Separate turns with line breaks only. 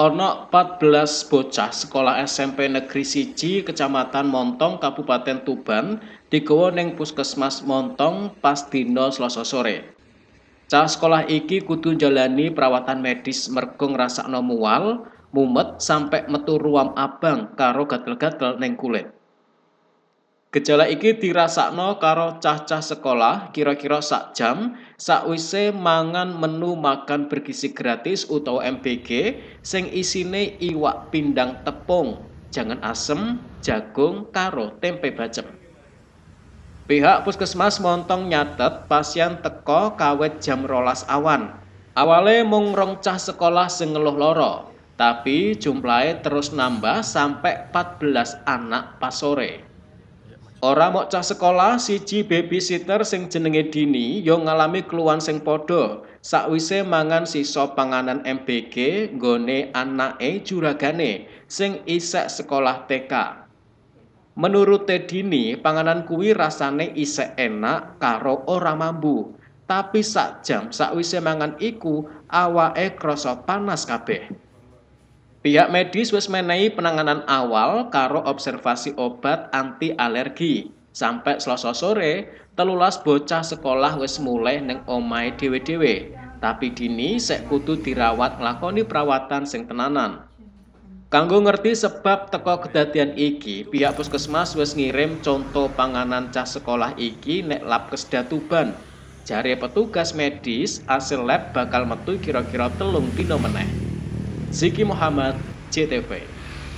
Ana 14 bocah sekolah SMP Negeri 1 Kecamatan Montong, Kabupaten Tuban digawa ning Puskesmas Montong pas dina Selasa sore. Cah sekolah iki kudu njalani perawatan medis mergo ngrasakno mual, mumet sampe metu ruam abang karo gatel-gatel ning kulit. Gejala iki dirasakno karo cah-cah sekolah kira-kira sak jam sakwise mangan menu makan bergizi gratis utawa MBG sing isine iwak pindang tepung, jangan asem, jagung karo tempe bacem. Pihak Puskesmas Montong nyatet pasien teka kawit jam 12 awan. Awale mung rong cah sekolah sing ngeluh lara, tapi jumlahe terus nambah sampe 14 anak pas sore. Ora mok cah sekolah, siji babysitter sing jenenge Dini yo ngalami keluhan sing padha sakwise mangan sisa panganan MBG nggone anake juragane sing isek sekolah TK. Menurute Dini, panganan kuwi rasane isek enak karo ora mambu. Tapi sak jam sakwise mangan iku, awake krasa panas kabeh. Pihak medis wis menehi penanganan awal karo observasi obat anti alergi. Sampai Selasa sore, 13 bocah sekolah wis mulih ning omahe dhewe-dhewe. Tapi Dini sek kudu dirawat nglakoni perawatan sing tenanan. Kanggo ngerti sebab teko kedadian iki, pihak puskesmas wis ngirim contoh panganan cah sekolah iki nek Labkesda Tuban. Jare petugas medis, hasil lab bakal metu kira-kira 3 dina meneh. Ziki Muhammad, JTV.